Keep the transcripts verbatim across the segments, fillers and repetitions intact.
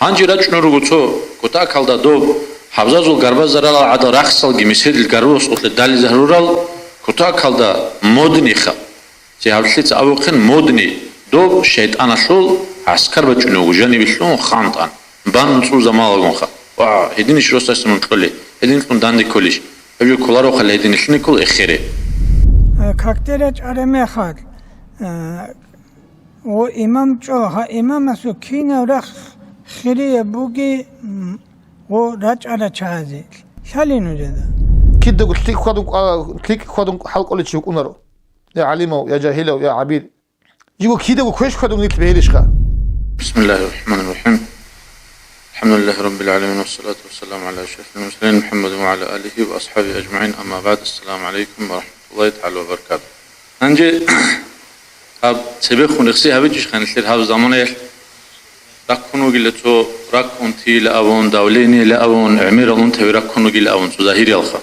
Гьанже рачӀунел руго цо кутакалда доб гьабзазул гарбазаралал гӀадал рахсалги меседил гарбалъулъе дализе гьарурал кутакалда модниха. Ци гьавлъица абухъин модни доб шайтӀаналъул гӀаскар бачӀунев вуго жанибилъун хантӀан, бан цӀул замалагунха. Ва, гьединищ росдасан мун кьолей, гьединлъун данде кколищ, гьеб жо кколарохъал гьединлъиниккул эхере. Э, какде рачӀараб мехалъ, э, О, имам чӀо, гьа, имамасул кинав рахъ хирияб буги, м, о, рачӀарачагӀазе. Лъалин нужеда. Кидаго лъикӀ хьвадун кӀва-, лъикӀ хьвадун хӀалкӀоличи вукӀунаро. Я гӀалимав, я жагьилав, я гӀабил. Жиго кидаго квеш хьвадун нилъ бегьилищха? بسم الله الرحمن الرحيم. الحمد لله رب العالمين، والصلاة والسلام على أشرف المرسلين محمد وعلى آله وأصحابه أجمعين. أما بعد، السلام عليكم ورحمة الله تعالى وبركاته. Гьанже гьаб цебехун рехси гьабичӀищ ханилъер гьаб заманаялъ раккун вугила цо раккун тила авун, давлениела авун, гӀемерал унтаби раккун вугила авун цо загьириялха.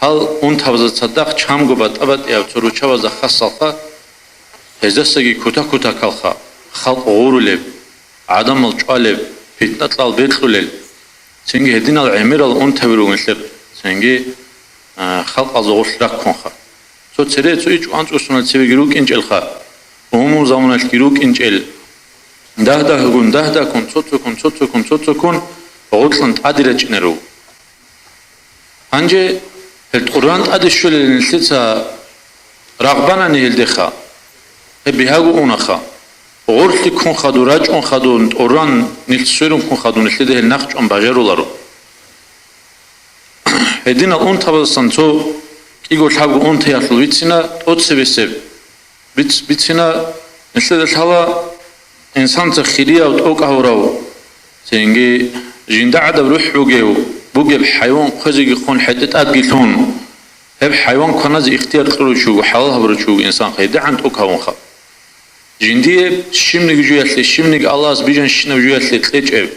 Гьал унтабазда цадахъ чамго батӀа-батӀияб цо руччабазда хасалха, гьездасаги кута-кутакалха, халкъ гъурулеб, гӀадамал чӀвалеб, питна-кьал бекьулел, цинги гьединал гӀемерал унтаби ругелъер, цинги, а, халкъалза гъорлъ раккунха. Цо цере цо ичӀ анцӀго сунал цевеги рукӀинчӀелха, умумул заманалъги рукӀинчӀел, дагь-дагьгун, дагь-дагьккун, цо-цоккун, цо-цоккун, цо-цоккун гъоркьан тӀаде рачӀинарев. Гьанже гьел тӀуран тӀаде щолел нилъеца рагъбанани гьелдеха, гьеб бигьаго унаха. Гъорлъиккун хадур, рачӀун хадун, тӀуран нилъ сверунккун хадун, нилъеда гьел нахъчӀван бажаруларо. Гьединал унтабаздасан цо кӀиго-лъабго унтаялъул бицина тӀоцебесеб. Биц-, бицина, нилъеда лъала инсанца хирияв, тӀокӀ гьавурав, цинги жинда гӀадаб рухӀ бугев, бугеб хӀайван хъвезеги хъун хӀетӀе тӀадги лъун, гьеб хӀайван кваназе ихтияр кьурав чи вуго, хӀалал гьабурав чи вуго инсанха, гьедигӀан тӀокӀ гьавунха. Жиндие щибниги жуялъе, щибниги Аллагьас бижанщинаб жуялъе кьечӀеб.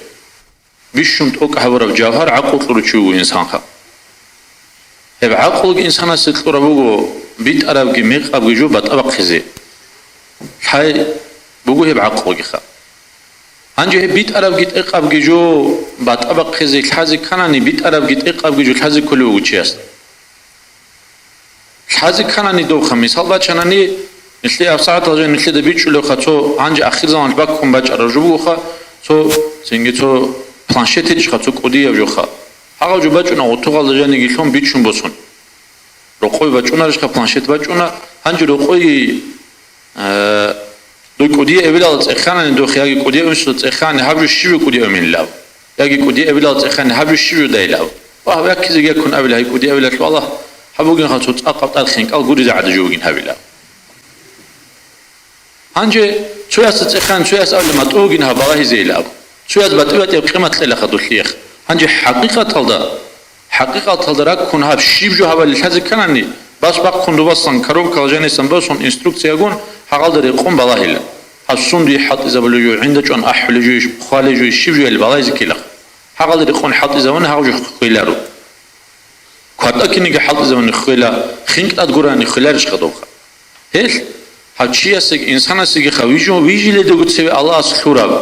Бищун тӀокӀ гьабураб жавгьар гӀакълу кьурав чи вуго инсанха. Гьеб гӀакълуги инсанасе кьураб буго битӀарабги мекъабги жо батӀа бахъизе. Лъай буго гьеб гӀакълугиха. Гьанже гьеб битӀарабги тӀекъабги жо батӀа бахъизе лъазе кканани, битӀарабги тӀекъабги жо лъазе кколев вуго чиясда. Лъазе кканани добха, мисал бачанани, нилъее гьабсагӀатал жо нилъеда бичӀчӀулевха, цо гьанже ахирзаманалъ баккун бачӀараб жо бугоха, цо, цинги цо планшет гьечӀха, цо кӀудияб жоха. Гьагъаб жо бачӀуна гъутугъалда жаниги лъун бичун босун. Рокъой бачӀунарищха, планшет бачӀуна, гьанже рокъой Э, дуй кӀудияй эбелалда цӀеханани духъ, яги кӀудияй унсуда цӀехани, гьаб жо щиб жо кӀудияй эменилав? Яги кӀудияй эбелалда цӀехани, гьаб жо щиб жо дайилав? Ва гьаб яккизеги яккун абила, гьай кӀудияй эбелалъул Аллагь, гьаб бугин ха цо цӀакъаб тӀад хинкӀал гуризе гӀадажо бугин гьабилав. Гьанже цоясда цӀехани, цояс абила матӀу бугин гьаб балагьизейилав. Цояс батӀи-батӀияб къимат кьела ха дулъиех. Гьанже хӀакъикъаталда ХӀакъикъаталда раккун гьаб щиб жо гьабали лъазе кканани, бас бахъун дубасан коробкал жанисан босун инструкциягун гьагъалда рекъон балагьила. Гьаб сундуе хӀалтӀизабулев жо, гӀинда чӀван ахӀулев жо, хъвалев жо, щиб жояли балагьизе ккелахъ. Гьагъалда рекъон хӀалтӀизабуни гьагъаб жо хвеларо. КватӀа киниги хӀалтӀизабуни хвела, хинкӀ тӀад гурани хвеларищха добха. Гьелъ гьав чиясеги, инсанасеги ха вижу-, вижиледего цеве Аллагьас лъураб,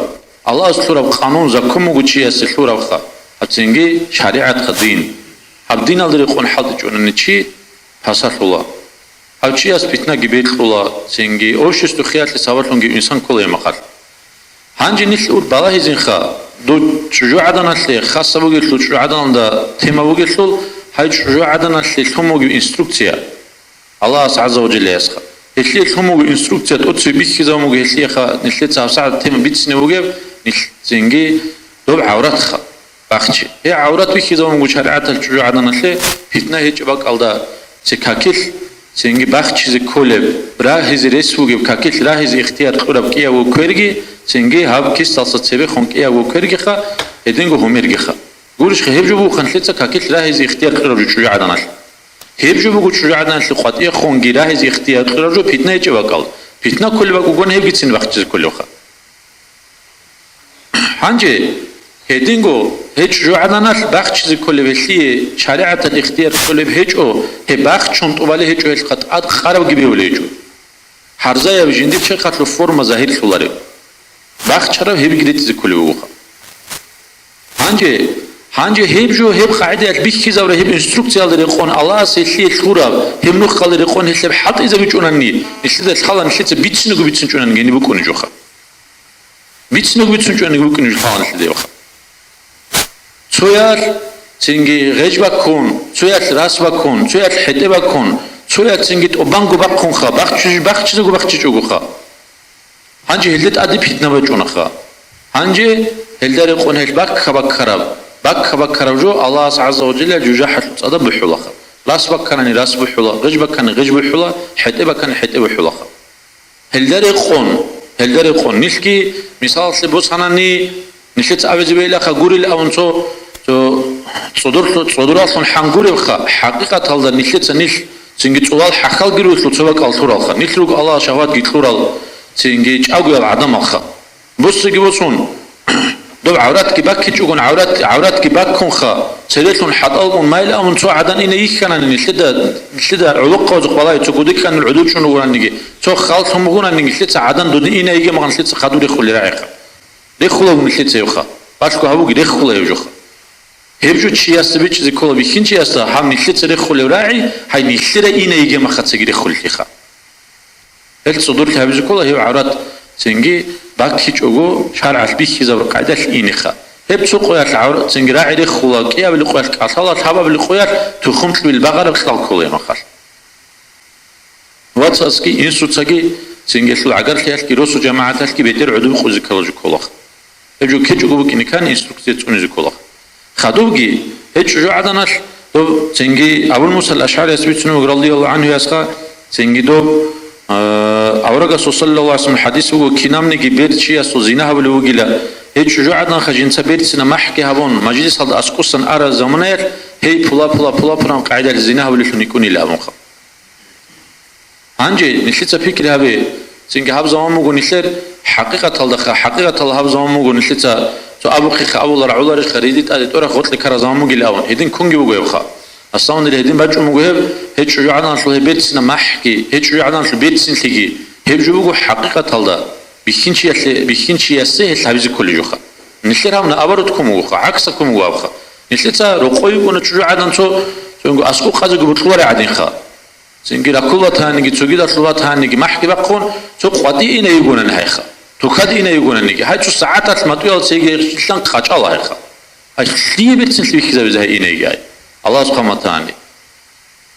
Аллагьас лъураб къанун, закон буго чиясе лъурабха, гьабцинги шаригӀатха дин. Гьаб диналда рекъон хӀалтӀичӀунани чи пасалъула. Гьав чияс питнаги бекьула, цинги общество хиялъе сабаблъунги инсан ккола гьеб мехалъ. Гьанже нилъ ур балагьизинха, дов чӀужугӀаданалъе хасаб бугелъул, чӀужугӀаданалда тема бугелъул, гьай чӀужугӀаданалъе лъун бугеб инструкция. Аллагьас гӀазза ва жаллаясха. Гьелъие лъун буго инструкция, тӀоцебе бихьизабун буго гьелъиеха, нилъеца гьабсагӀат тема бицине бугеб, нилъ цинги доб гӀавратха, бахчи. Гьеб гӀаврат бихьизабун буго шаригӀаталъ чӀужугӀаданалъе, питна гьечӀеб бакӀалда цо какилъ цинги бахчизе кколеб, рагьизе рес бугеб, какилъ рагьизе ихтияр кьураб кӀиябго кверги, цинги гьаб кисталъа цебехун кӀиябго квергиха, гьединго гьумергиха. Гурищха, гьеб жо буго нилъеца какилъ рагьизе ихтияр кьураб жо чӀужугӀаданалъ. Гьеб жо буго чӀужугӀаданалъе къватӀияб хунги рагьизе ихтияр кьураб жо питна гьечӀеб бакӀал. Питна кколеб бакӀугони гьебгицин бахчизе кколевха. Гьанже гьединго гьей чӀужугӀаданалъ бахчизе кколеб гьелъие шаригӀаталъ ихтияр кьолеб гьечӀо, гьеб бахчун тӀубалеб гьечӀо, гьелъухъа тӀад къарабги бегьулеб гьечӀо. Гьарзаяб жиндир черхалъул форма загьирлъулареб. Бахчараб гьебги ритӀизе кколеб бугоха. Гьанже, гьанже гьеб жо, гьеб къагӀидаялъ бихьизабураб гьеб инструкциялда рекъон, Аллагьас гьелъие лъураб, гьеб нухалда рекъон гьелъ гьеб хӀалтӀизабичӀунани, нилъеда лъала нилъеца бицинаго бицинчӀунани гьениб букӀунеб жоха. Бицинаго бицинчӀунани букӀунеб жо лъала нилъеда гьебха. Цоялъ цинги гъеж баккун, цоялъ рас баккун, цоялъ хӀетӀе баккун, цоялъ цинги тӀубанго бахъунха, бахчи-, бахчизаго бахчичӀогоха. Гьанже гьелда тӀаде питна бачӀунаха. Гьанже гьелда рекъон гьел бакка-баккараб, бакка-баккараб жо Аллагьас гӀазза ва жалла жужахӀалъул цӀадаб бухӀулаха. Рас бакканани рас бухӀула, гъеж баккани гъеж бухӀула, хӀетӀе баккани хӀетӀе бухӀулаха. Гьелда рекъон, гьелда рекъон. Нилъги, мисалалъе босанани, нилъеца абизе бегьилаха гурел абун цо, цо цӀодорлъу-, цӀодораллъун хӀан гуребха, хӀакъикъаталда нилъеца нилъ цинги цӀулал хӀахьалги ругелъул цо бакӀал лъуралха, нилъ руго Аллагьас шагьватги кьурал цинги чӀагоял гӀадамалха. Босиги босун, доб гӀавратги баккичӀогон, гӀаврат, гӀавратги баккунха, церелъун хӀатӀалгун майла абун цо гӀадан ине йихьанани, нилъеда, нилъеда гӀолохъабазухъ балай цо гудекьанил гӀодов чӀун вугонаниги, цо халлъун бугонаниги, нилъеца гӀадан додин ине йигемагъан нилъеца хадур рехулел рагӀиха. Рехула нилъеца гьевха. Балъго гьабуги, рехула гьев жоха. Гьеб жо чиясда бичӀчӀизе ккола бихьинчиясда, гьаб нилъеца рехулев рагӀи, гьай нилъера ине йигемахъацаги рехулелъиха. Гьел цӀодорлъи гьабизе ккола гьев гӀаврат цинги баккичӀого шаргӀалъ бихьизабураб къайдалъ инеха. Гьеб цо къоялъ гӀавра-, цинги рагӀи рехула, кӀиабили къоялъ кӀалъала, лъабабили къоялъ тухум кьибил багъараб кьал ккола гьеб мехалъ. Вацасги, инсуцаги, цинги гьелъул гӀагарлъиялъги, росу жамагӀаталъги бетӀер гӀодобе къузе ккола жо кколаха. Гьеб жо ккечӀого букӀине ккани инструкция цӀунизе ккола. Хадубги, гьей чӀужугӀаданалъ доб цинги Абул Муса ал-АшгӀарияс бицунеб буго, радияллагьу гӀанхуясха, цинги доб, а, аварагасул саллаллагьу гӀалайгьи вассалам хӀадис буго, кинабниги бер чиясул зина гьабулев вугила, гьей чӀужугӀаданха жинца берцина махӀги гьабун, мажлисалда аскӀусан араб заманаялъ, гьей пула-пула-пула-пулан къагӀидалъ зина гьабулевлъун йикӀунила абунха. Гьанже нилъеца пикри гьабе, цинги гьаб заман буго нилъер хӀакъикъаталдаха, хӀакъикъаталда гьаб заман буго нилъеца цо абухъеха, абуларагӀулареха, риди тӀаде тӀорах гъоркье ккараб заман бугилан абун, гьедин ккунги буго гьебха. Асламанил гьедин бачӀун буго гьеб, гьей чӀужугӀаданалъул гьеб берцина махӀги, гьей чӀужугӀаданалъул берцинлъиги, гьеб жо буго хӀакъикъаталда бихьинчиясе, бихьинчиясе гьелъ гьабизе кколей жоха. Нилъер гьаб наоборот ккун бугоха, гӀаксаб ккун буго гьабха. Нилъеца рокъой йикӀуна чӀужугӀадан цо, цо аскӀов къазеги бутӀрулареб гӀадинха. Цинги ракул ватаниги, цогидалъул ватаниги махӀги бахъун, цо къватӀи ине йигонани гьайха. Тукад ине йигонаниги, гьай цо сагӀаталъ матӀуял цеги лъан къачӀала гьайха. Гьай лъие берцинлъи бихьизабизе гьай инеги гьай. Аллагьас хъаматани.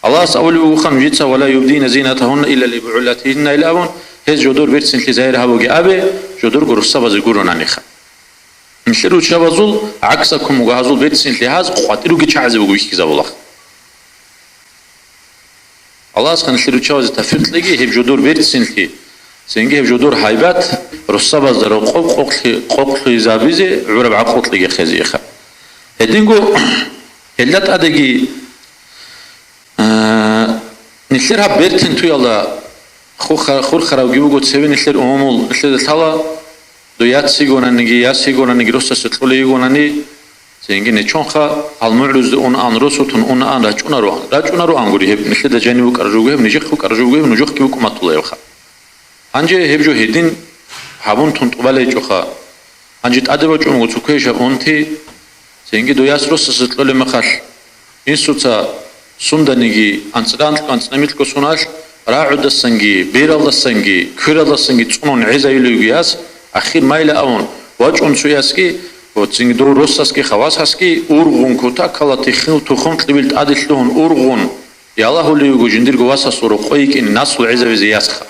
Аллагьас абулеб бугоха нужеца: «Ва ла юбдина зинатагьунна илла ли бугӀулатигьинна», — ил абун, гьез жодор берцинлъи загьир гьабуге абе, жодорго руссабазе гуронаниха. Нилъер руччабазул гӀаксаб ккун буго, гьазул берцинлъи гьаз къватӀируги чагӀазе буго бихьизабулаха. Аллагьас нилъер руччабазе тавфикъ кьеги, гьеб жодор берцинлъи, цинги гьеб жодор гьайбат руссабазда рокъоб къокълъи-, къокълъизабизе гӀураб гӀакълу кьеги хезейиха. Гьединго гьелда тӀадеги, а, нилъер гьаб бертин туялда хуха-, хурхаравги буго цеве нилъер умумул, нилъеда лъала, дой яц йигонаниги, яс йигонаниги, росасе кьолей йигонани, цинги нечонха, гьал мугӀрузде унаан, росутун унаан, рачӀунароан. РачӀунароан гури гьеб, нилъеда жаниб букӀараб жо буго гьеб, нижехъе букӀараб жо буго гьеб, нужехъги букӀун батулаебха. Гьанже гьеб жо гьедин гьабун тун тӀубалайчӀоха. Гьанже тӀаде бачӀун буго цо квешаб унти, цинги дой яс росасе кьолеб мехалъ, инсуца сунданиги анцӀила-анкь, анцӀила-микьго соналъ, рагӀудасанги, бералдасанги, квералдасанги цӀунун гӀезайулев йиго яс, ахир майла абун, вачӀун цо ясги, ва цинги дов росасги хавасасги ургъун, кутакалда тихил тухум кьибил тӀаде лъугьун ургъун, ялагьулев йиго жиндирго васасул рокъой йикӀине наслу гӀезавизе ясха.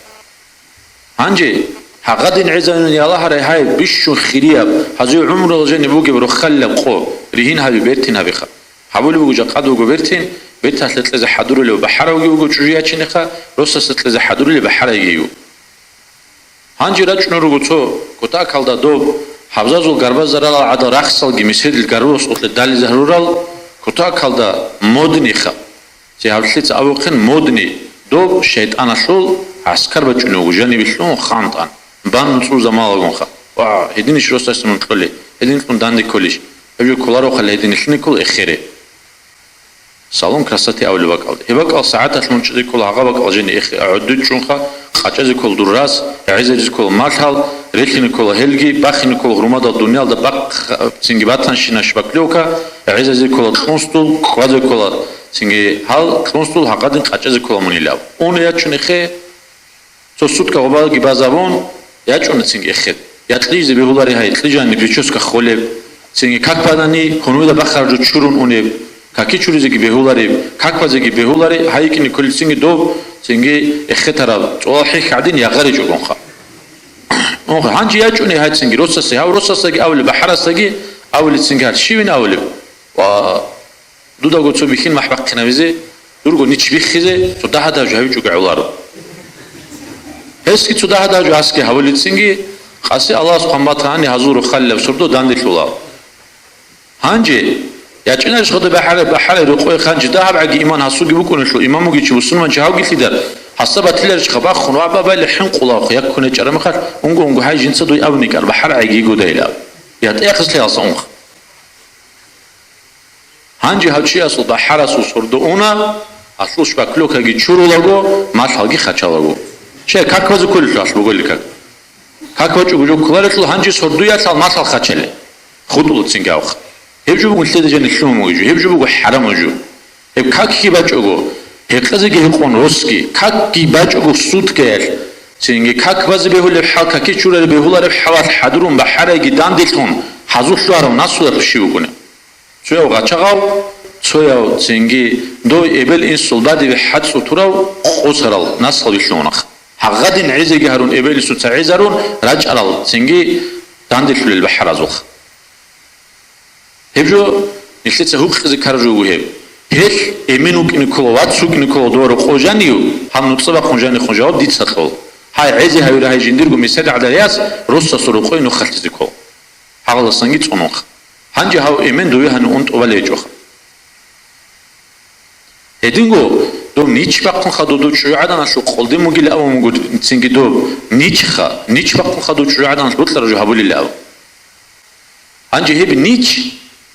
Гьанже, гьагъадин гӀезавин ялагьарай гьай, бищун хирияб, гьазие гӀумруялъ жаниб бугеб рохалилаб къо, ригьин гьаби, бертин гьабиха. Гьабулеб буго жакъа дуго бертин, берталъе кьезе хӀадурулев бахӀаравги вуго чӀужу ячинеха, росасе кьезе хӀадурулев бахӀарайги вуго. Гьанже рачӀунел руго цо кутакалда доб, гьабзазул гарбазаралал гӀадал рахсалги меседил гарбу росулъе дализе гьарурал, кутакалда модниха. Ци гьаб лъица абухъин модни, доб шайтӀаналъул гӀаскар бачӀунев вуго жанибе лъугьун хантӀан, бан нуцӀул замалагунха. Ва, гьединищ росасде мун кьолей, гьедин кьун данде кколищ? Гьеб жо кколарохъали гьедин лъугьине ккола эхере. Салон красоты абулеб бакӀалде. Гьеб бакӀал сагӀаталъ мун чӀезе ккола, гьагъа бакӀал жени эхе гӀоддучӀунха, къачӀазе ккол дур рас, гӀезаризе ккол малъал, релълъине ккола гьелги, бахине ккола гьурмадал дуниялда бахъ-, цинги батанщина шпаклёвка, гӀезазе ккола кьунстул, кквазе ккола цинги гьал кьунстул, гьагъадин къачӀазе ккола мунилав. Уна ячун эхе, цо сутка гъобалги базабун, ячӀуна цинги эхе. Я кьижизе бегьулари гьай, кьижани прическа холеб, цинги как бадани, кунвида бахараб жо чурун унеб, каки чуризеги бегьулареб, как базеги бегьулари, гьай икӀине кколел цинги дов, цинги эхетараб, цӀолал хӀих гӀадин ягъаричӀогонха. Унха, гьанже ячӀуни гьай цинги росасе, гьав росасаги авулеб, бахӀарасаги авулеб цинги гьал щивин авулеб? Ва Дудаго цо бихьин махӀ бахъинавизе, дурго нич биххизе, цо дагьадав жо гьавичӀого гӀоларо. Гьесги цо дагьадав жо гьасги гьавулецинги, къаси Аллагьас хъван батани гьазул рохалилаб сордо данделъула. Гьанже, ячӀинарищ хода бахӀарай, бахӀарай рокъое хъанчи дагьаб гӀаги иман гьасулги букӀунелъул, имамуги чи бусурманчи гьавги лъидар, гьасда батиларищха бахун ва абабайли хӀинкъулавхъ, яккун гьечӀараб мехалъ, унго-унго гьай жинца дуй абуникӀар, бахӀарай гӀаги гудайилаб. ЯтӀехъеслъи гьалса унха. Гьанже гьав чиясул бахӀарасул сордо уна, гьалъул шпаклёкаги чурулаго, малъалги хачалаго. Щай, как базуккулелъул гьалъ буголи как? Как бачӀого жо кколарелъул гьанже сордуялъал малъал хачале. ХутӀулацинги авха. Гьеб жо буго лъеде жанир лъугьун бугеб жо, гьеб жо буго хӀарам жо. Гьеб какги бачӀого, гьекъезеги гьекъон росги, какги бачӀого суткаялъ, цинги как базе бегьулеб хӀал, каки чураре бегьулареб хӀалалъ хӀадурун бахӀарайги данделъун, гьазулъ лъугьарав насулалъ щив вукӀунеб? Цояв гъачагъав, цояв цинги дой эбел-инсул бадибе хӀацӀцӀу турав къосарал наслал вилълъунах. Гьагъадин гӀезеги гьарун, эбел-инсуца гӀезарун рачӀарал цинги данделъулел бахӀаразулха. Гьеб жо нилъеца гьукъизе ккараб жо буго гьеб. Гьелъ эмен вукӀине ккола, вац вукӀине ккола дова рокъов жанив, гьаб нуцӀа бахъун жанихъун жаваб дица кьол. Гьай, гӀезе гьавира гьай жиндирго месед гӀадарияс росасул рокъой нухалъизе ккол. Гьагъаласанги цӀунунха. Гьанже гьав эмен дове гьанив ун тӀубалей гьечӀоха. Гьединго, дов нич бахъунха додо чӀужугӀаданалъул къолдин бугила абун буго цинги дов ничха, нич бахъунха дов чӀужугӀаданалъ бокьараб жо гьабулила абун. Гьанже гьеб нич,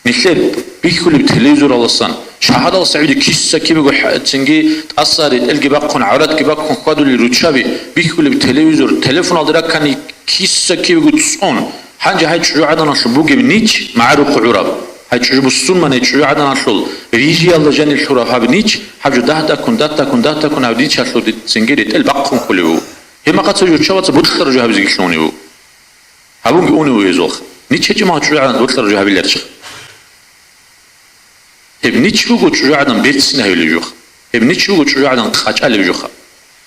нилъер бихьулеб телевизораласан, шагьаралас гӀуди киса кибего хӀа-, цинги тӀаса ретӀелги бахъун, гӀавратги бахъун хьвадулел руччаби, бихьулеб телевизор, телефоналда раккани киса кибего цӀун, гьанже гьай чӀужугӀаданалъул бугеб нич магӀарухъ гӀураб. Гьай чӀужу бусурманай чӀужугӀаданалъул рижиялда жанир лъураб гьаб нич, гьаб жо дагь-даккун, дагь-даккун, дагь-даккун гьаб ничалъул цинги ретӀел бахъун кколев вуго. Гьеб махъа цо журчабаца бокьараб жо гьабизеги лъугьунев вуго. Гьабунги унев вугезулха. Нич гьечӀеб махъ чӀужугӀадан бокьараб жо гьабиларищха? Гьеб нич буго чӀужугӀадан берцин гьавилеб жоха. Гьеб нич буго чӀужугӀадан къачӀалеб жоха.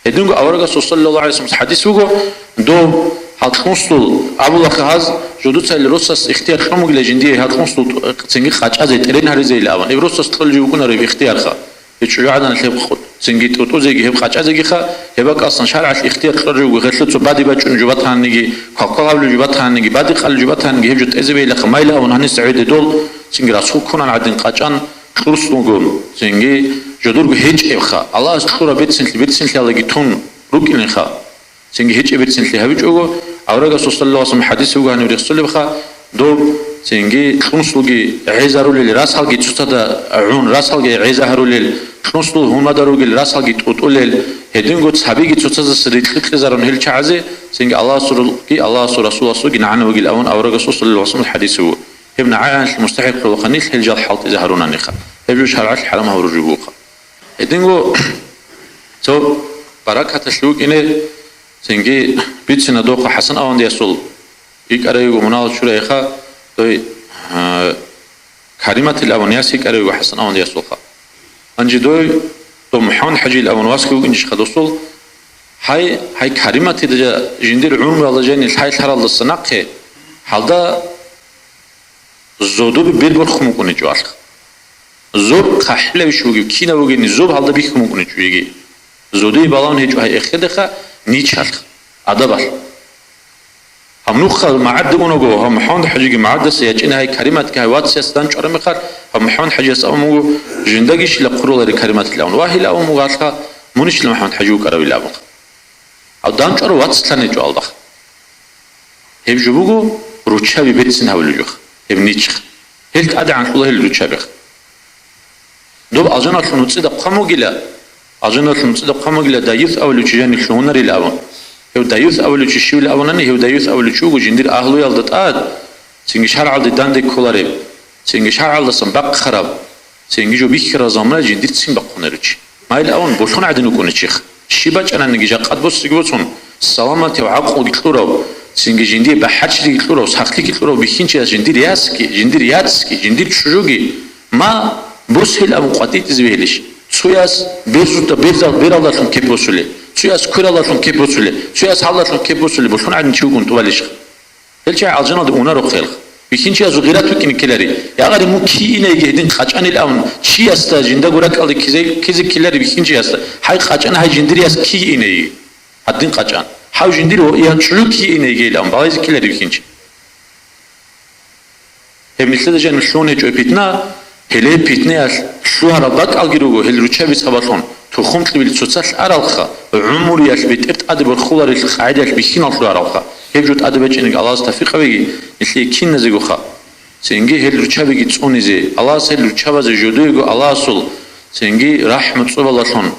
Гьединго аварагасул саллаллагьу гӀалайгьи вассалам хӀадис буго, дов гьал кьунсул абулаха гьаз, жо дуца ил росас ихтияр кьун бугила жиндие гьал кьунсул цинги къачӀазе, тӀерен гьаризейилан абун. Иб росас кьолеб жо букӀунаро иб ихтиярха. Гьеб чӀужугӀадан лъеб хъу-, цинги тӀутӀузеги гьеб къачӀазегиха, гьеб бакӀалсан шаргӀалъ ихтияр кьолеб жо буго, гьелъул цо баде бачӀунеб жо батаниги, кваквал гьабулеб жо батаниги, баде къалеб жо батаниги гьеб жо тӀезабейилаха, майла абун гьаниса гӀедедул цинги расхул ккунан гӀадин къачӀан, кьурс бугун, цинги жодурго гьечӀебха, Аллагьас кьураб берцинлъи берцинлъиялдаги тун рукӀинеха. Цинги гьечӀеб берцинлъи гьабичӀого, аварагасул саллаллагьу гӀалайгьи вассалам хӀадис буго гьанив рехсолебха, доб цинги кьунсулги гӀезарулел, расалги цоцазда гӀун, расалги гӀеза гьарулел, кьунсул гьумада ругел, расалги тӀутӀулел, гьединго цабиги цоцаздаса рикьи-кьизарун гьел чагӀазе, цинги Аллагьасулги, Аллагьасул Расуласулги нагӀана вугил абун аварагасул саллаллагьу гӀалайгьи вассалам хӀадис буго. Гьеб нагӀаянлъи мустахӀикълъулаха нилъ гьел жал хӀалтӀизе гьарунаниха. Гьеб жо шаргӀалъ хӀарам гьабураб жо бугоха. Гьединго цо баракаталъе вукӀине, цинги бицина дохъа ХӀасан авандиясул икӀарай йиго мунагьал чурайха, дой, а, Кариматил аван яс икӀарай йиго ХӀасан авандиясулха. Гьанже дой, дов МухӀаммад ХӀажил аван васги вукӀинчӀха досул, гьай, гьай Кариматида жа-, жиндир гӀумруялда жанил лъай-лъаралдаса нахъе, гьалда зодобе берберхун букӀуничӀо алъ. Зоб хъахӀилавищ бугеб, кинав вугевни зоб гьалда бихьун букӀуничӀо йиги. Зодие балагьун гьечӀо гьай эхедеха, ничалъ, адабалъ. Гьаб нухал магӀарда унаго, гьаб МухӀаммад ХӀажиги магӀардаса ячӀина гьай Кариматги гьай вацияс данчӀвараб мехалъ, гьаб МухӀаммад ХӀажияс абун буго, жиндагищила хъурулари Кариматил аван. Вагьила абун буго алъа, мунищила МухӀаммад ХӀажи вукӀаравила абун. Гьав данчӀварав вацлъаничӀо алдаха. Гьеб жо буго руччаби берцин гьавулел жоха, гьеб ничха. Гьел тӀадегӀан кьула гьел руччабиха. Доб алжаналъул нуцӀида хъван вугила, алжаналъул нуцӀида хъван вугила, дайиф авулев чи жанив лъугьунарила абун. Гьев даюс абулев чи щивли абунани, гьев даюс абулев чи вуго жиндир агьлуялда тӀад, цинги шаргӀалде данде кколареб, цинги шаргӀалдасан бахъараб, цинги жо бихьарал заманаялда жиндир ццин бахъунарев чи. Майил аван, болъун гӀадин вукӀуна чихъ. Щиб бачӀананиги жакъад босиги боцун, саламатав, гӀакълуги кьурав, цинги жиндие бахӀарчилиги кьурав, сахлъиги кьурав бихьинчияс жиндир ясги, жиндир яцги, жиндир чӀужуги ма босил абун къватӀитӀизе бегьилищ? Цояс берзуда берзал-, бералдалъун кеп босуле, цояс квералдалъун кеп босуле, цояс гьалдалъун кеп босуле, болъун гӀадин чи вукӀун тӀубалищха? Гьел чи алжаналде унаро хъелх. Бихьинчиясул гъират букӀине ккелари. Ягъари мун киинайги гьедин къачӀанил абун, чиясда жиндаго ракӀалде кизе, кизе ккелари бихьинчиясда. Гьай къачӀана, гьай жиндир яс киинайги. Гьадин къачӀан. Гьав жиндир ва я чӀужу киинайги абун, балайзе ккелари бихьинчи. Гьеб нилъеда жаниб лъугьун гьечӀо питна, гьеле питнаялъ лъугьарал бакӀалги руго гьел руччаби сабаблъун, тухум кьибил цоцалъ аралха, гӀумруялъ бетӀер тӀаде борхуларел къагӀидаялъ бихьинал лъугьаралха. Гьеб жо тӀаде бачӀинеги Аллагьас тавфикъ гьабеги нилъее киназегоха. Цинги гьел руччабиги цӀунизе, Аллагьас гьел руччабазе жодоего Аллагьасул цинги рахӀму цӀубалалъун.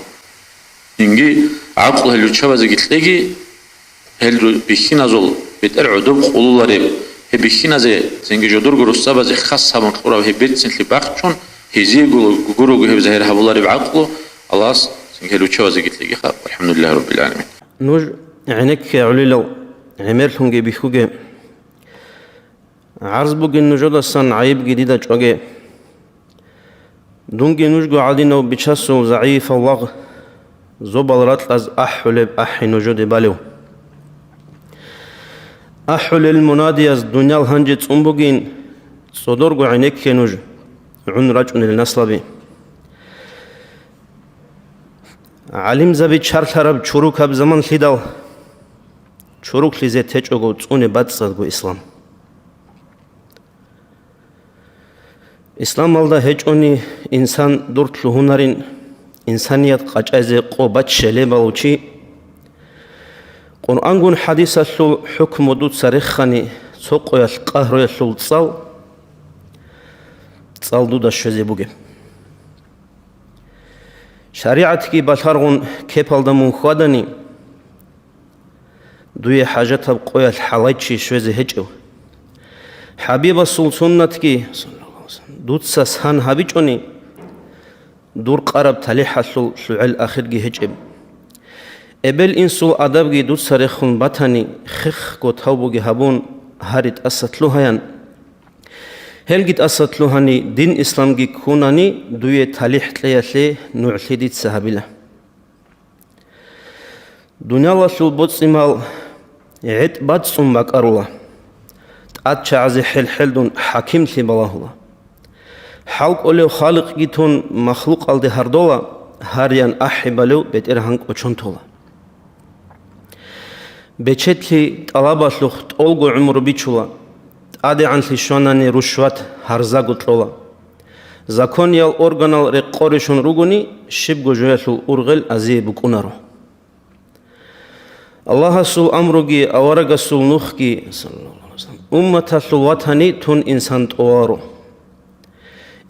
Цинги гӀакълу гьел руччабазеги кьеги, гьел ру-, бихьиназул бетӀер гӀодоб къулулареб, гьеб бихьиназе цинги жодорго русабазе хас гьабун кьураб гьеб берцинлъи бахчун, гьезиего гурого гьеб загьир гьабулареб гӀакълу Аллагьас цинги гьел руччабазеги кьегиха. ВалхӀамдулиллагьи раббил гӀаламин. Нуж гӀенекке гӀолилал гӀемерлъунги бихьуге. ГӀарз бугин нужедасан, гӀайибги дида чӀваге. Дунги нужго гӀадинав бичасул загӀипав лагъ, зобал ракьаз ахӀулеб ахӀи нужеде балев. АхӀулел мунадияз дуниял гьанже цӀун бугин, цӀодорго гӀенекке нуж, гӀун рачӀунел наслаби. ГӀалимзаби чарлъараб чурукаб заманлъидал чуруклъизе течӀого цӀуне бацӀцӀадго ислам. Исламалда гьечӀони инсан дур лъугьунарин, инсаният къачӀайзе къо баччалеб балучи, Къуръангун хӀадисалъул хӀукму дуца рехани, цо къоялъ къагьруялъул цӀал, цӀал дуда щвезе бугеб. ШаригӀатги балъаргъун кепалда мун хьвадани, дуе хӀажатаб къоялъ хӀалайчи щвезе гьечӀев. ХӀабибасул суннатги дуца сан гьабичӀони, дур къараб талихӀалъул лъугӀел ахирги гьечӀеб. Эбел-инсул адабги дуца рехун батани, хехго тавбуги гьабун, гьари тӀаса лъугьаян. Гьелги тӀаса лъугьани, дин исламги ккунани, дуе талихӀ кьеялъе нугӀлъи дица гьабила. Дуниялалъул боцӀи-мал гӀетӀ бацӀцӀун бакӀарула, тӀадчагӀазе хӀел-хӀелдун хӀакимлъи балагьула. ХӀалкӀолев Халикъги тун махлукъалде гьардола, гьариян ахӀи балев БетӀергьан кӀочон тола. Бечетлъи тӀалабалъухъ тӀолго гӀумру бичула, тӀадегӀанлъи щванани рушват гьарзаго кьола. Закониял органал рекъоришун ругони, щибго жоялъул ургъел азие букӀунаро. Аллагьасул амруги аварагасул нухги, умматалъул ватани тун инсан тӀоваро.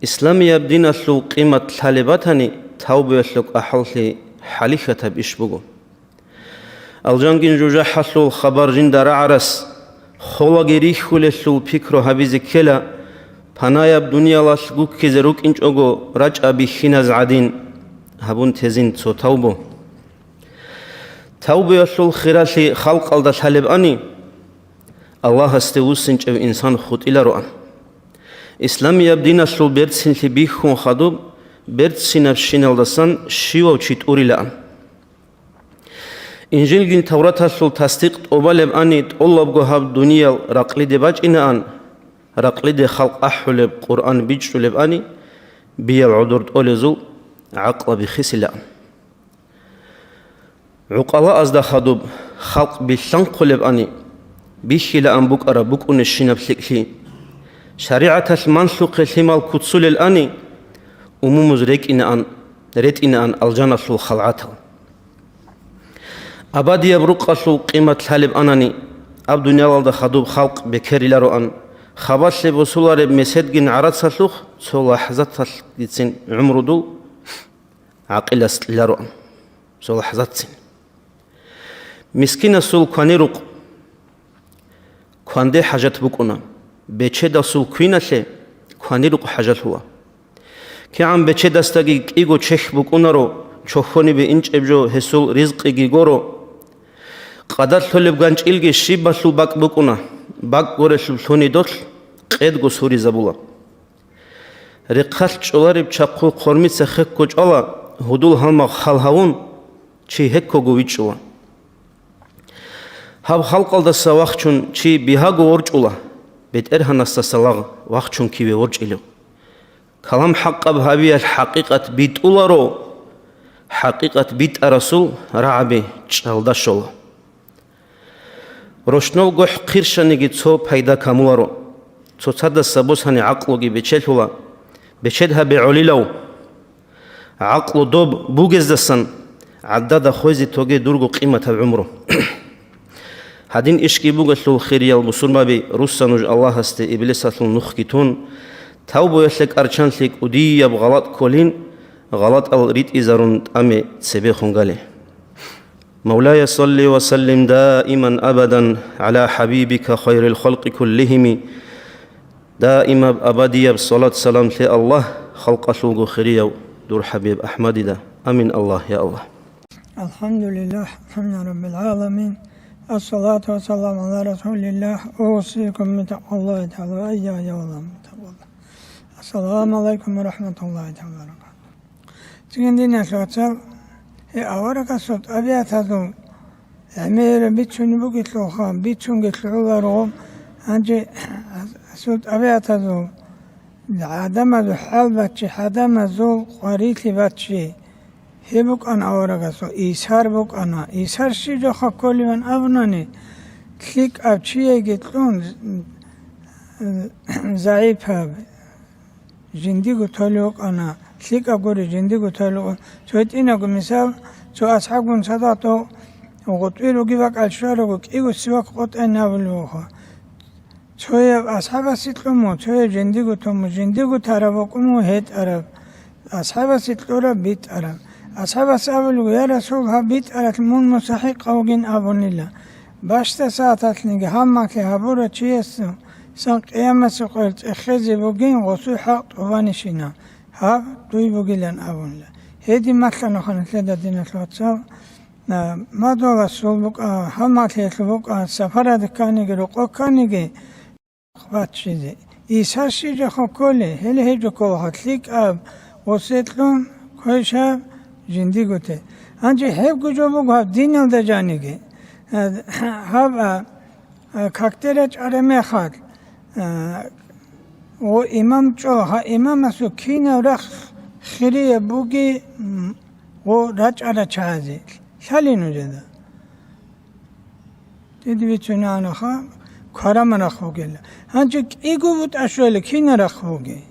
Исламияб диналъул къимат лъалеб батани, тавбуялъул кӀахӀаллъи хӀалихьатаб иш буго. Алжангин жужахӀалъул хабар жинда рагӀарас, холаги рихьулелъул пикру гьабизе ккела, панаяб дуниялалъ гуккизе рукӀинчӀого рачӀа бихьиназ гӀадин, гьабун тезин цо тавбу. Тавбуялъул хиралъи халкъалда лъалебани, Аллагьасде вуссинчӀев инсан хутӀилароан. Исламияб диналъул берцинлъи бихьун хадуб, берцинабщиналдасан щивав чи тӀурилаан. Инжилгин Тавраталъул тасдикъ тӀобалебани, тӀолабго гьаб дуниял ракълиде бачӀинаан, ракълиде халкъ ахӀулеб Къуръан бичӀчӀулебани, биял гӀодор тӀолезул гӀакълаби хисилаан. ГӀукъалаазда хадуб халкъ билълъанхъулебани, бихьилаан букӀараб букӀунебщинаб лъикӀлъи. ШаригӀаталъ манлъухъе лъимал куцулелани, умумуз рекӀинаан, ретӀинаан алжаналъул халгӀатал. Абадияб рукъалъул къимат лъалеб анани, аб дуниялалда хадуб халкъ бекерилароан, хабалъе босулареб меседгин гӀарацалъухъ цо лахӀзаталъгицин гӀумрудул гӀакъилас кьелароан, цо лахӀзатцин. Мискинасул кванирукъ кванде хӀажат букӀуна, бечедасул квиналъе кванирукъ хӀажалъула. КигӀан бечедасдаги кӀиго чехь букӀунаро, чохьонибе инчӀеб жо гьесул ризкъиги горо. Къадар лъолеб ганчӀилги щибалъул бакӀ букӀуна, бакӀ горелъул лъунидолъ къедго суризабула. Рехъалъ чӀолареб чахъу хъормица хекко чӀвала, гьудул гьалмагъ хал гьавун, чи гьеккого вичӀчӀула. Гьаб халкъалдаса вахчун чи бигьаго ворчӀула, БетӀергьанасдаса лагъ вахчун киве ворчӀилев. Калам хӀакъаб гьабиялъ хӀакъикъат битӀуларо, хӀакъикъат битӀарасул рагӀаби чӀалда щола. Рощнал гохӀ хъирщаниги цо пайда камуларо. Цоцадаса босани гӀакълуги бечелъула, бечед гьабе гӀолилав. ГӀакълу доб бугездасан гӀадада хвезе тоге дурго къиматаб гӀумру. Гьадин ишги бугелъул, хириял бусурбаби, русса нуж Аллагьасде иблисалъул нухги тун, тавбуялъе кӀарчанлъи кӀудияб гъалатӀ кколин, гъалатӀал ритӀизарун тӀаме цебехун гали. Мавлая, салли ва саллим даиман абадан гӀала хӀабибика хайрил халкъи куллихими. Даимаб абадияб салат-салам лъе Аллагь, халкъалъулго хирияв дур ХӀабиб АхӀмадида. Амин, Аллагь, я Аллагь. الحمد لله، الحمد رب العالمين. الصلاة والسلام على رسول الله. أوصيكم بتقوى الله تعالى، وإياي أولا بتقوى الله. السلام عليكم ورحمة الله تعالى وبركاته. Цинги, диналъул вацал, гьеб аварагасул тӀабигӀатазул гӀемераб бицунеб бугелъулха, бицунги лъугӀуларо. Гьанже гьасул тӀабигӀатазул, гӀадамазул хӀал баччи, гӀадамазул къварилъи баччи, гьеб букӀана аварагасул, исар букӀана. Исар щиб жоха кколебан абунани, лъикӀаб чияйги кьун, загӀипаб, жиндиго толев вукӀана, лъикӀаб гури, жиндиго толев вукӀана. Цо гьитӀинабго мисал, цо асхӀабгун цадахъ гъутӀби руги бакӀал щварабго, кӀиго сивак къотӀайин абулев вуха. Цояб асхӀабасе кьун мун, цояб жиндиго тун мун, жиндиго тараб букӀун мун гьетӀараб, асхӀабасе кьураб битӀараб. АсхӀабас абулеб: «Я Расул, гьаб битӀаралъ мун мусахӀикъав вугин», — абунила. Бащдаб сагӀаталъниги гьаб малъи гьабурав чиясул сан къиямасеб къоялъ цӀехезе бугин гъосул хӀакъ тӀубанищина, гьаб дуй бугилан абунила. Гьедин малъана нилъеда, диналъул вацал, а, мадугьаласул букӀа, гьаб малъиялъул букӀа, сапаралде кканиги, рокъоб кканиги, баччизе. Исар щиб жоха кколеб, гьеле гьеб жо ккола лъикӀаб, гъосекьун квешаб жиндиго те. Гьанже гьебго жо буго гьаб диналда жаниги. Гьаб, а, а, какде рачӀараб мехалъ, а, гъо имам чӀо, гьа имамасул кинаб рахъ хирияб буги, м, гъо рачӀарал чагӀазе лъалин нужеда. Дида бицунеб бугоха, кварамал рахъ бугила. Гьанже кӀиго бутӀа щолеб кинаб рахъ бугеб?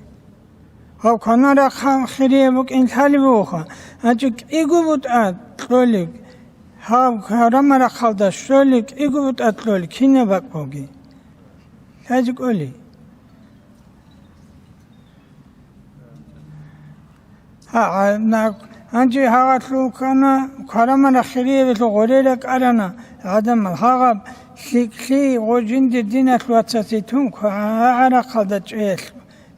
Гьав кварамал рахъ хирияб букӀин лъалеб бугоха. Гьанже кӀиго бутӀа кьолеб, гьав кварамал рахъалда щолеб кӀиго бутӀа кьолеб кинаб бакӀ бугеб? Лъазе кӀолеб? Гьа, гьа, на-, гьанже гьагъалъул ккана, кварамал рахъ хириябилъул гъорел ракӀарана гӀадамал. Гьагъаб лъикӀлъи гъо жинде диналъ вацасе тун, ква-, гьа-, гьарахъалда чӀеялъ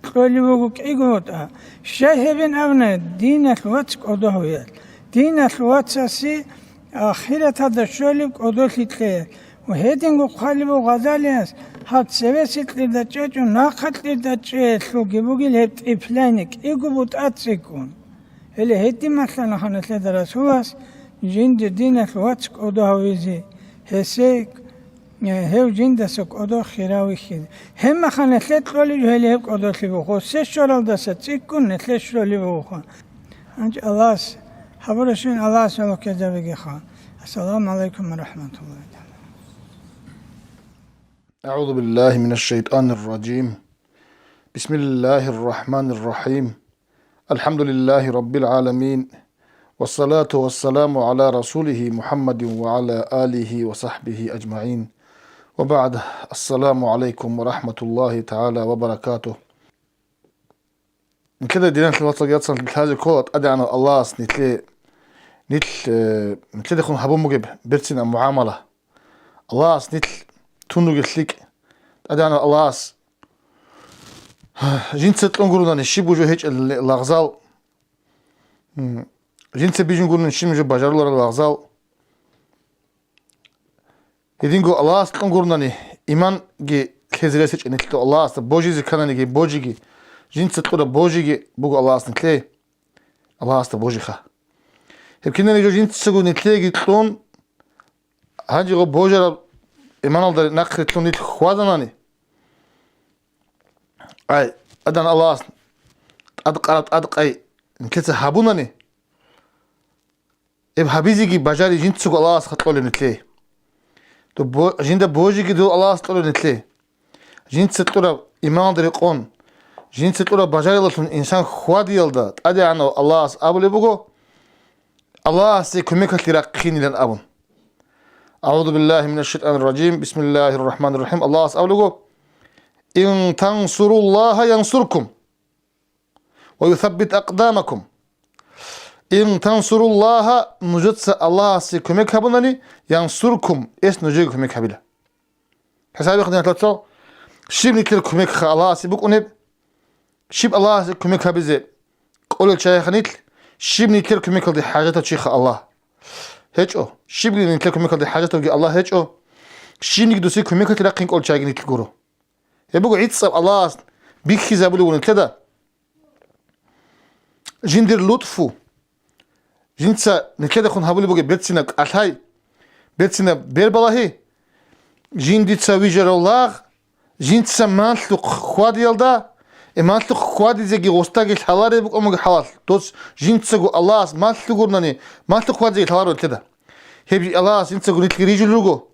кьолеб буго кӀиго бутӀа. Щай гьебин абуна, диналъ вац кӀодо гьавиялъ. Диналъ вацасе ахираталда щолеб кӀодолъи кьеялъ. Ва гьединго хъвалеб буго Гъазалияс, гьаб цевеса кьирда чӀечӀо, нахъа кьирда чӀеялъулги бугил гьеб тӀиплъани кӀиго бутӀа цӀикӀкӀун. Гьеле гьедин малъана нилъеда Расулас жинде диналъ вац кӀодо гьавизе, гьесие, э, гьев жиндаса кӀодо хирав вихьизе. Гьебмехалъ нилъее кьолеб гьеле гьеб кӀодолъи буго, гъосе щоралдаса цӀикӀкӀун нилъее щолеб бугоха. Гьанже Аллагьас гьабурабщин Аллагьас гӀолохъезабигеха. Ассаламу гӀалайкум ва рахӀматуллагьи тагӀала. أعوذ بالله من الشيطان الرجيم. بسم الله الرحمن الرحيم. الحمد لله رب العالمين. والصلاة والسلام على رسوله محمد وعلى آله وصحبه أجمعين. وبعد. السلام عليكم ورحمة الله تعالى وبركاته. Нилъеда, диналъул вацал, яцал лъазе ккола ТӀадегӀанав Аллагьас нилъее Нилъ, э, нилъедехун гьабун бугеб берцинаб мугӀамала. Аллагьас нилъ тун ругел лъикӀ. ТӀадегӀанав Аллагьас жинца кьун гурунани щиб жо гьечӀел лагъзал, м, жинца бижун гурунани щиб жо бажаруларел лагъзал. Гьединго Аллагьас кьун гурунани иманги лъезе рес гьечӀеб нилъ, Аллагьасда божизе ккананиги божиги, жинца кьураб божиги буго Аллагьас нилъее. Аллагьасда божиха. Гьеб кинабго жо жинцаго нилъееги кьун, гьанже гъо божараб иманалда нахърилълъун нилъ хьваданани, ай, адан Аллагьас тӀадкъараб тӀадкъай нилъеца гьабунани, гьеб гьабизеги бажари жинцаго Аллагьасха кьолеб нилъее. То бо-, жинда божиги дол Аллагьас кьолеб нилъее. Жинца кьураб иманалда рекъон, жинца кьураб бажарилалъун инсан хьвадиялда ТӀадегӀанав Аллагьас абулеб буго, Аллагьасе кумекалъе рахъинилан абун. أعوذ بالله من الشيطان الرجيم. بسم الله الرحمن الرحيم. Аллагьас абулего: «إن تنصروا الله ينصركم ويثبت أقدامكم». «إن تنصروا الله», нужеца Аллагьасе кумек гьабунани, «ينصركم», эс нужееги кумек гьабила. ХӀисабихъ, диналъул вацал, щиб нилъер кумекха Аллагьасе букӀунеб? Щиб Аллагьасе кумек гьабизе кӀолел чагӀиха нилъ? Щиб нилъер кумекалде хӀажатав чиха Аллагь? ГьечӀо. Щибги нилъер кумекалде хӀажатавги Аллагь гьечӀо. Щибниги досие кумекалъе рахъин кӀолел чагӀиги нилъ гуро. Гьеб буго гӀицӀаб Аллагьас бихьизабулев вугин нилъеда. Жиндир лутӀфу, жинца нилъедехун гьабулеб бугеб берцинаб кӀалъай, берцинаб бербалагьи, жиндица вижарав лагъ, жинца малъухъ хьвадиялда, э, малъухъ хьвадизеги гъосдаги лъалареб букӀун буго хӀалалъ, дос жинцаго Аллагьас малъугурнани, малъухъ хьвадизеги лъаларо нилъеда. Гьеб Аллагьас жинцаго нилъги рижулел руго.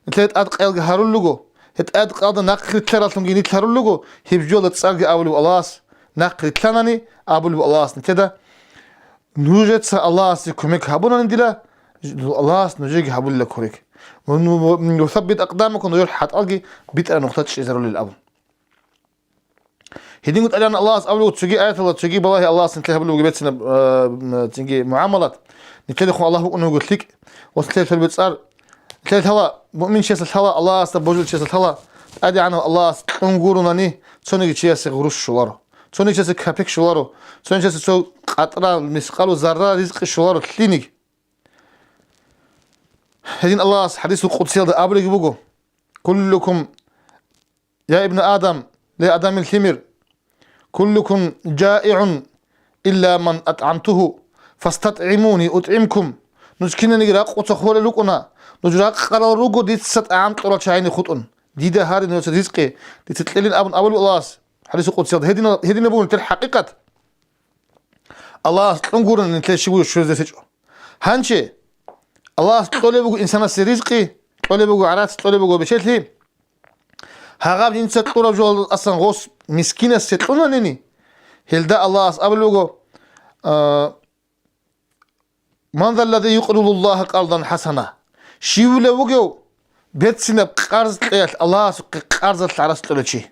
Нилъер тӀадкъаялги гьарулел руго, гьеб тӀадкъаялда нахърилълъараллъунги нилъ гьарулел руго, гьеб жоялда цӀарги абулеб Аллагьас, нахърилълъанани абулеб Аллагьас нилъеда: «Нужеца Аллагьасе кумек гьабунани дила, Аллагьас нужееги гьабулила кумек. Ва ну-, ва ну-, юсаббит акъдамакум», нужер хӀатӀалги битӀараб нухда чӀезарулел абун. Гьединго ТӀадегӀан Аллагьас абулеб цоги аяталда, цоги балагьи Аллагьас нилъее гьабулеб буго берцинаб, э, м, цинги мугӀамалат. Нилъедехун Аллагь букӀунеб буго лъикӀ ва нилъее лъолеб цӀар. Нилъее лъала, муъмин чиясда лъала, Аллагьасда божулев чиясда лъала, ТӀадегӀанав Аллагьас кьун гурунани, цониги чиясе гъурущ щоларо, цониги чиясе капек щоларо, цониги чиясе цо къатӀра, мискъалу зарра ризкъи щоларо лъиниги. Гьедин Аллагьас хӀадисул къудсиялда абулебги буго: «Куллукум, я ибн Адам, ле адамил лъимер, куллукум жаигӀун илла ман атӀгӀамтуху, фастатӀгӀимуни утӀгӀимкум». Нуж кинаниги ракъуца хворал рукӀуна, нуж ракъарал руго дица тӀагӀам кьурал чагӀине хутӀун. Дида гьаре нужеца ризкъи, дица кьелин абун абулеб Аллагьас хӀадисул къудсиялда. Гьединал-, гьединаб буго нилъер хӀакъикъат. Аллагьас кьун гурони нилъее щиб жо щвезе гьечӀо. Гьанже Аллагьас кьолеб буго инсанасе ризкъи, кьолеб буго гӀарац, кьолеб буго бечелъи. Гьагъаб жинца кьураб жоялдасан гъос мискинасе кьунанани, гьелда Аллагьас абулеб буго, а, «Ман заллади юкъридуллагьа къардан хӀасана?» Щивила вугев берцинаб къарз кьеялъ Аллагьасухъе къарзалъ гӀарац кьолев чи?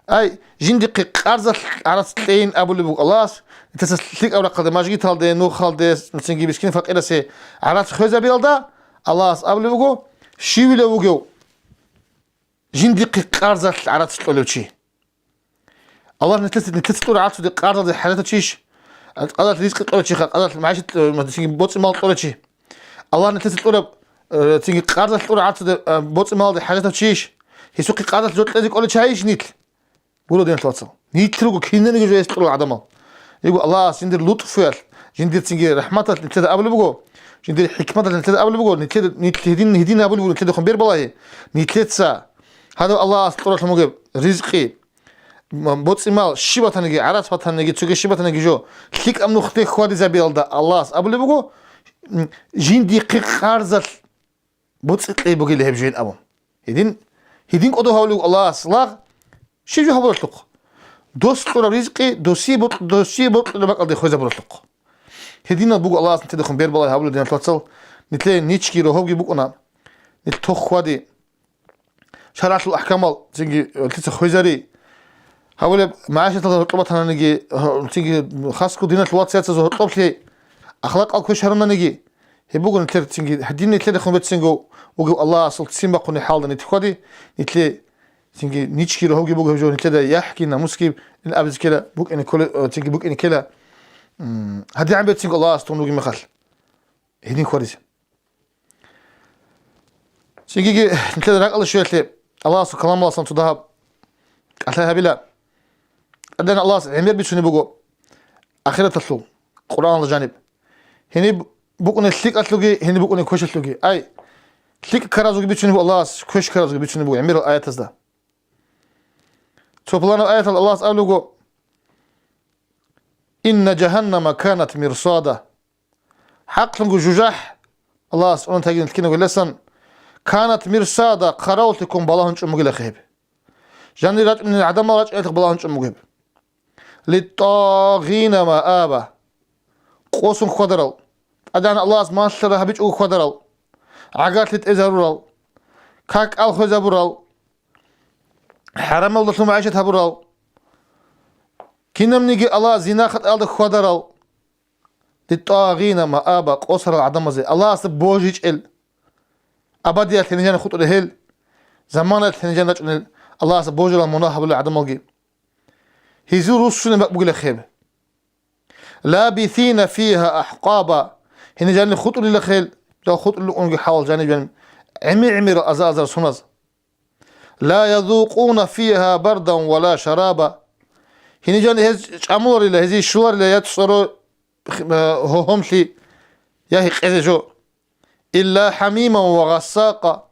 Ай, жиндихъе къарзалъ гӀарац кьейин абулеб буго Аллагьас, нилъеца лъикӀаб рахъалде, мажгиталде, нухалде, цинги мискин-факъирасе гӀарац хвезабиялда, Аллагьас абулеб буго, щивила вугев жиндихъе къарзалъ гӀарац кьолев чи? Аллагь нилъеца, нилъеца кьур гӀарцуде къарзалде хӀажатав чийищ? Къарзалъ ризкъи кьолев чиха, къарзалъ магӀишат, э, цинги боцӀи-мал кьолев чи? Аллагь нилъеца кьураб, э, цинги къарзалъ кьур гӀарцуде, э, боцӀи-малалде хӀажатав чийищ? Гьесухъе къарзалъ жо кьезе кӀолев чайищ нилъ? Гуро, диналъул вацал. Нилъ руго кинаниги жо гьес кьурал гӀадамал. Йиго Аллагьас жиндир лутӀфуялъ, жиндир цинги рахӀматалъ нилъеда абулеб буго, жиндир хӀикматалъ нилъеда абулеб буго, нилъеда, нилъ гьедин, гьедин абулеб буго нилъедехун бербалагьи. Нилъеца гьадав Аллагьас кьуралъун бугеб ризкъи, м-, боцӀи-мал щиб батаниги, гӀарац батаниги, цоги щиб батаниги жо, лъикӀаб нухде хьвадизабиялда Аллагьас абулеб буго, м, жиндихъе къарзалъ боцӀи кьей бугила гьеб жойин абун. Гьедин, гьедин кӀодо гьавулев Аллагьас лагъ, щиб жо гьабуралъухъ? Дос кьураб ризкъи досие бокь-, досие бокьулеб бакӀалде хвезабуралъухъ. Гьединал буго Аллагьас нилъедехун бербалагьи гьабулеб, диналъул вацал, нилъее ничги рогьобги букӀуна, нилъ тоххвади. ШаргӀалъул ахӀкамал цинги нилъеца хвезари. Гьабулеб, магӀишаталда гьоркьоб батананиги, гьа-, цинги хасго диналъул вацаяцазул гьоркьоблъи Ахлакъал квеш гьарунаниги, гьеб буго нилъер цинги, гьадин нилъер хун бецинго вугев Аллагьасул ццин бахъуни хӀалда нитхъади, нилъе цинги ничги рогьобги буго гьеб жо, нилъеда яхӀги намусги ин абизе ккела, букӀине кколе-, э, цинги букӀине ккела, м, гьадигӀан бецинго Аллагьас тун вугеб мехалъ. Гьедин хьвадизе. Цинги нилъеда ракӀалде щвелъе, Аллагьасул каламаласан цо дагьаб кӀалъай гьабила. ТӀадегӀан Аллагьас гӀемер бицунеб буго ахираталъул, Къуръаналда жаниб. Гьениб букӀунеб лъикӀалъулги, гьениб букӀунеб квешалъулги. Ай, лъикӀ ккаразулги бицунеб буго Аллагьас, квеш ккаразулги бицунеб буго гӀемерал аятазда. Цо пуланаб аяталда Аллагьас абулеб буго: «Инна жагьаннама канат мирсада». ХӀакълъунго жужахӀ, Аллагьас цӀунан тагин кинабго лъасан, канат мирсада, хъаравуллъи ккун балагьун чӀун бугилахъе гьеб. Жанир рачӀунел гӀадамал рачӀунелъухъ балагьун чӀун буго гьеб. Литтагъина маба. Къосун хьвадарал, тӀадегӀан Аллагьас малъараб гьабичӀого хьвадарал, гӀагарлъи тӀезарурал, как кӀал хвезабурал, хӀарамалдалъун магӀишат гьабурал, кинабниги Аллагь зина-хатӀаялда хьвадарал, литтагъина маба, къосарал гӀадамазе, Аллагьасда божичӀел, абадиялъ гьениб жаниб хутӀулел гьел, заманаялъ гьениб жаниб рачӀунел Аллагьасда божарал мунагь гьабулел гӀадамалги. Гьезул руссунеб бакӀ бугилахъе гьеб. Лабисина фиха ахӀкъаба. Гьениб жаниб хутӀулилахъе гьел, жал хутӀулел унги хӀалал жаниб жаниб гӀемер-гӀемерал аза-азар суназ. Ла язукъуна фиха бардан ва ла шараба. Гьениб жаниб гьез чӀамуларила, гьезие щоларила я цӀоро, э, гьогьомлъи, я гьекъезе жо. Илла хӀамиман ва гъассакъа.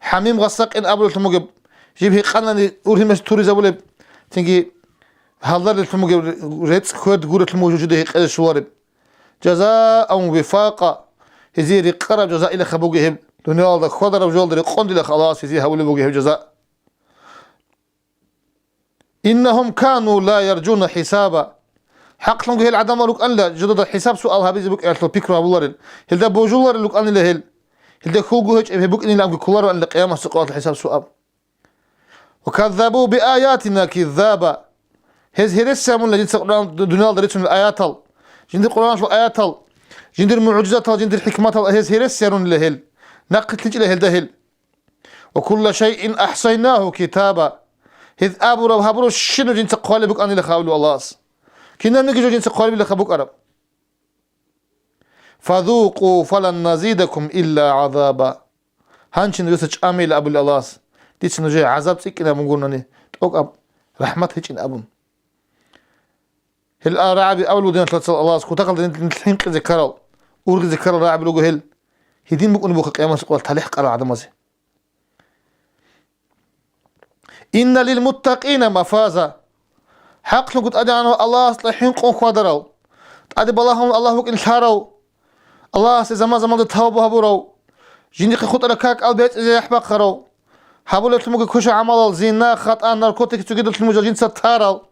ХӀамим, гъассакъин абулелъун бугеб, жиб гьекъанани ургьимеш туризабулеб, цинги гьалдарелъун бугеб, рецӀ хьвед гурелъун бугеб жо жиде гьекъезе щолареб. Жазаан вифакъа. Гьезие рекъараб жаза илаха буго гьеб, дуниялалда хьвадараб жоялда рекъон дилаха Аллагьас гьезие гьабулеб буго гьеб жаза. Иннагьум кану ла яржуна хӀисаба. ХӀакълъунго гьел гӀадамал рукӀанила, жидеда хӀисаб-суал гьабизе букӀиналъул пикру гьабуларел. Гьелда божуларел рукӀанила гьел. Гьелда хьулго гьечӀеб гьеб букӀиниланги кколароанила къиямасеб къоялъ хӀисаб-суал. Ва каззабу биаятина киззаба. Гьез гьересиямунила жинца Къуръан, дуниялда рицунел аятал, жиндир Къуръаналъул аятал, жиндир мугӀжизатал, жиндир хӀикматал гьез гьересиярунила гьел. Нахъе лъичӀила гьелда гьел. «Ва кулла шайин ахсайнагьу китаба». Гьез абураб гьабурабщинаб жинца хъвалеб букӀанилаха абулеб Аллагьас. Кинабниги жо жинца хъвалебилаха букӀараб. «Фазукъу фалан назидакум илла гӀазаба». Гьанчи нужеца чӀамейилан абулеб Аллагьас, дица нужее гӀазаб цӀикӀкӀинабун гурнани, тӀокӀаб рахӀмат гьечӀин абун. Гьел а рагӀаби абулеб буго диналъул вацал Аллагьас кутакалда нилъ хӀинкъизе ккарал, ургъизе ккарал рагӀаби руго гьел. Гьедин букӀунеб буха къиямасеб къоялъ талихӀ кьарал гӀадамазе. «Инна лилмуттакъина мафаза». ХӀакълъунго тӀадегӀанав Аллагьасда хӀинкъун хьвадарал, тӀаде балагьун Аллагь вукӀин лъарав, Аллагьасе заман-заманда тавбу гьабурав, жиндихъе хутӀараб как-кӀал бецӀизе яхӀ бахъарав, гьабулеблъун буго квешаб гӀамалал, зина, хатӀа, наркотик цогидалъун бугел жинца тарал,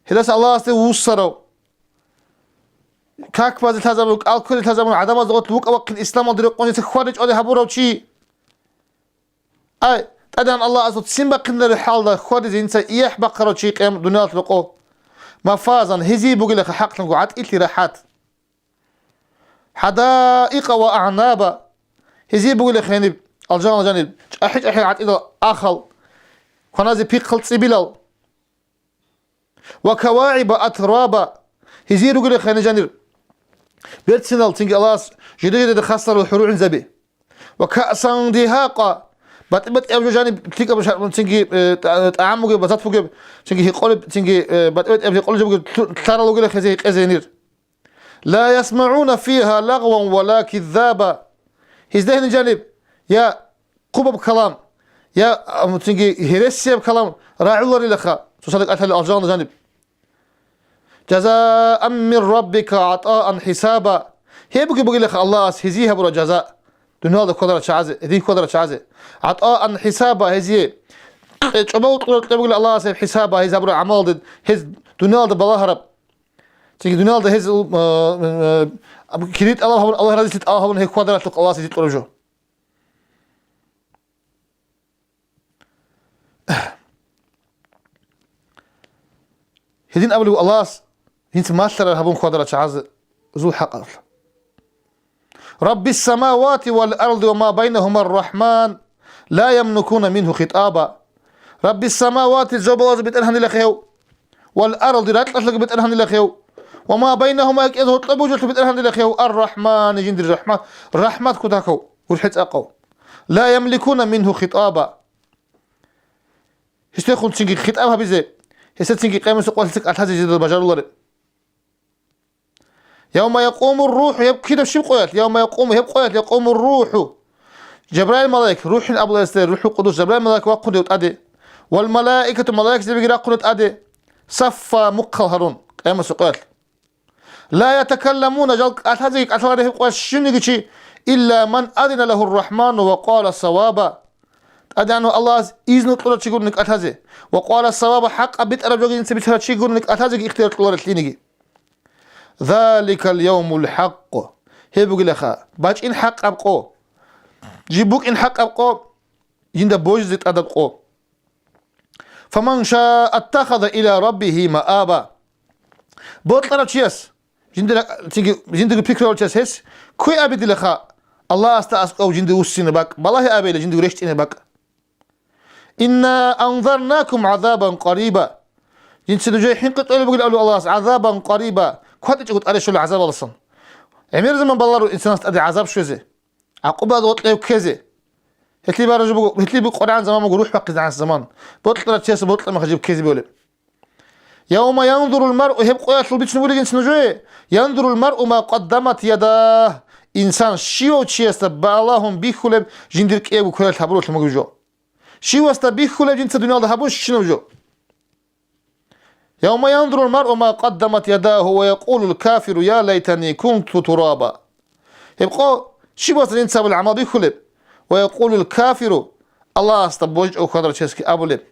гьелдаса Аллагьасде вуссарав, как базе лъазабун, кӀал кквезе лъазабун, гӀадамазда гъорлъ вукӀа-вахъин исламалде рекъон жинца хьвадичӀони гьабурав чи. Ай, тӀадегӀан Аллагьасул ццин бахъинареб хӀалда хьвадизе жинца яхӀ бахъарав чи къиямат дуниялалъ рокъов. Мафазан, гьезие бугелаха хӀакълъунго гӀатӀилъи рахӀат. ХӀадаикъа ва агӀнаба. Гьезие бугелаха гьениб, алжана жаниб, чӀахӀи-чӀахӀи гӀатӀидал ахал, кваназе пихъал цӀибилал. Ва кавагӀиба атраба. Гьезие ругелаха гьениб жанир берцинал, цинги Аллагьас жиде-жидеда хасарал хӀурулгӀинзаби. Ва каъсан дигьакъа. БатӀи-батӀияб жо жаниб лъикӀаб ша-, цинги, э, тӀа-, тӀагӀам бугеб, базат бугеб, цинги гьекъолеб, цинги, э, батӀи-батӀияб гьекъолеб жо бугеб лъу-, лъарал ругелаха гьезие гьекъезе гьенир. Ла ясмагӀуна фигьа лагъван ва ла киззаба. Гьезда гьениб жаниб я хъубаб калам, я, а, цинги гьересияб калам рагӀуларилаха, цоцазда кӀалъалел алжана жаниб. Жазаан мин раббика гӀатаан хӀисаба. Гьебги бугелаха Аллагьас гьезие гьабураб жаза, дуниялда кколарел чагӀазе, гьедин кколарел чагӀазе. ГӀатаан хӀисаба гьезие. Къе-, чӀобал кьурал кье бугила Аллагьас гьеб хӀисаба, гьез гьабураб гӀамалалде, гьез дуниялда балагьараб. Цинги дуниялда гьез, э, э, э, кири тӀалаб гьабун, Аллагь разилъи тӀалаб гьабун, гьеб хьвадаралъухъ Аллагьас гьезие кьураб жо. Гьедин абулеб Аллагьас, жинца малъараб гьабун хьвадарал чагӀаз-, Зул хӀакъалъ. Раббис самавати вал арди ва ма байнахума ррахман, ла ямликуна мингьу хитӀаба. Раббис самавати, зобалазул БетӀергьанилахъев, вал арди, ракьалъулги БетӀергьанилахъев, ва ма байнахума, гьекӀезул гьоркьоб бугелъул БетӀергьанилахъев, ар-Рахман, жиндир рахмат, рахмат кутакав, урхӀи цӀакъав. Ла ямликуна мингьу хитӀаба. Гьесдехунцинги хитӀаб гьабизе, гьесецинги къиямасеб къоялъ кӀалъазе жидеда бажарулареб. Явма якъумур рухӀу, гьеб кидаб щиб къоялъ? Явма якъуму, гьеб къоялъ якъумур рухӀу. Жабраил малаик, рухӀин абулесда, рухӀул къудус, Жабраил малаик вахъун гьев тӀаде. Вал малаикату, малаикзабиги рахъун гьев тӀаде. Саффа, мухъал гьарун, къиямасеб къоялъ. Ла ятакалламуна, жал кӀалъазеги кӀалъаларе гьеб къоялъ щивниги чи, илла ман азина лагьур рахману ва къала саваба. ТӀадегӀанав Аллагьас изну кьурав чи гурони кӀалъазе, ва къала саваба, хӀакъаб битӀараб жоги жинца бицарав чи гурони кӀалъазеги ихтияр кьоларелъиниги. Заликал явмул хӀакъ. Гьеб бугилаха, бачӀин хӀакъаб къо. Жиб букӀин хӀакъаб къо, жинда божизе тӀадаб къо. Фаман шаа аттахаза иля раббигьи мааба. Бокьарав чияс, жиндир, цинги, жиндирго пикру гьарав чияс гьес ккве абе дилаха, Аллагьасда аскӀов жинда вуссине бакӀ, балагье абейила жиндирго рещтӀине бакӀ. Инна анзарнакум гӀазабан къариба. Жинца нужее хӀинкъи тӀолеб бугил абулеб Аллагьас, гӀазабан къариба, кватӀичӀого тӀаде щола гӀазабалдасан. ГӀемер заман баларо инсанас тӀаде гӀазаб щвезе, гӀакъубаялда гъоркье ккезе. Гьелъие баража буго, гьелъие буго къваригӀан заман буго, рухӀ бахъизегӀанасеб заман. Бокьарав чиясе бокьараб мехалъ жиб ккезе болеб. Явма янзурул маръу, гьеб къоялъул бицун бугин нужее, янзурул маръу ма къаддамат ядагь, инсан щивав чиясда балагьун бихьулеб жиндир кӀиябго квералъ гьабуралъун бугеб жо. Щивасда бихьулеб жинца дуниялда гьабун щинаб жо. Явма янзурул маръу ма къаддамат ядагьу ва якъулул кафиру я лайтани кунту тураба. Гьеб къо щиб вацан жинца абулеб гӀамал бихьулеб? Ва якъулул кафиру, Аллагьасда божичӀого хьвадарав чиясги абулеб: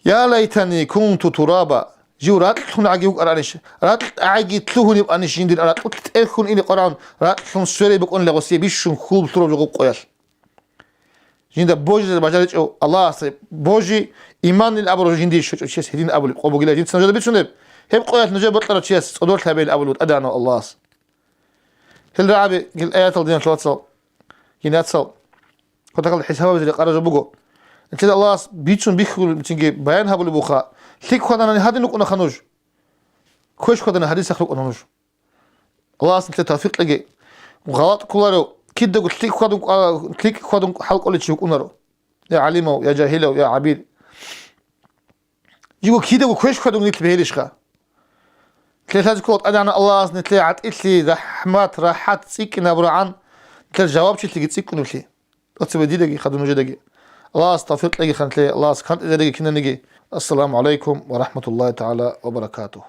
«Я лайтани кунту тураба». Жив ракьлъун гӀаги вукӀаранищ, ракьгӀаги лъугьунеб анищ жиндир ракьулъ тӀерхьун ине къварагӀун, ракьлъун сверай букӀунила гъосие бищун хьул лъураб жо гъуб къоялъ. Жинда божизе бажаричӀев Аллагьасда божи, иманил абураб жиндие щвечӀев чияс гьедин абулеб къо бугила жинца нужеда бицунеб, гьеб къоялъ нужее бокьарав чияс цӀодорлъи гьабейил абулеб ТӀадегӀанав Аллагьас. Гьел рагӀаби, гьел аятал, диналъул вацал, гьенацал, кутакалда хӀисаб гьабизе рекъараб жо буго. Нилъеда Аллагьас бицун бихьулеб, цинги баян гьабулеб буха, лъикӀ хьваданани гьадин рукӀунаха нуж, квеш хьваданани гьадисахъ рукӀуна нуж. Аллагьас нилъее тавфикъ кьеги. ГъалатӀ кколарев, кидаго лъикӀ хьвадун кӀва-, лъикӀ хьвадун хӀал кӀолев чи вукӀунаро. Я гӀалимав, я жагьилав, я гӀабил. Жиго кидаго квеш хьвадун нилъ бегьилищха? Нилъее лъазе ккола ТӀадегӀанав Аллагьас нилъее гӀатӀилъи, рахӀмат, рахӀат цӀикӀкӀинабурагӀан, нилъер жавабчилъиги цӀикӀкӀунеблъи. Оцебе дидаги хадуб нужедаги. Аллагьас тавфикъ кьегиха нилъее, Аллагьас кантӀизареги кинаниги. Ассаламу гӀалайкум ва рахӀматуллагьи тагӀала ва баракатугь.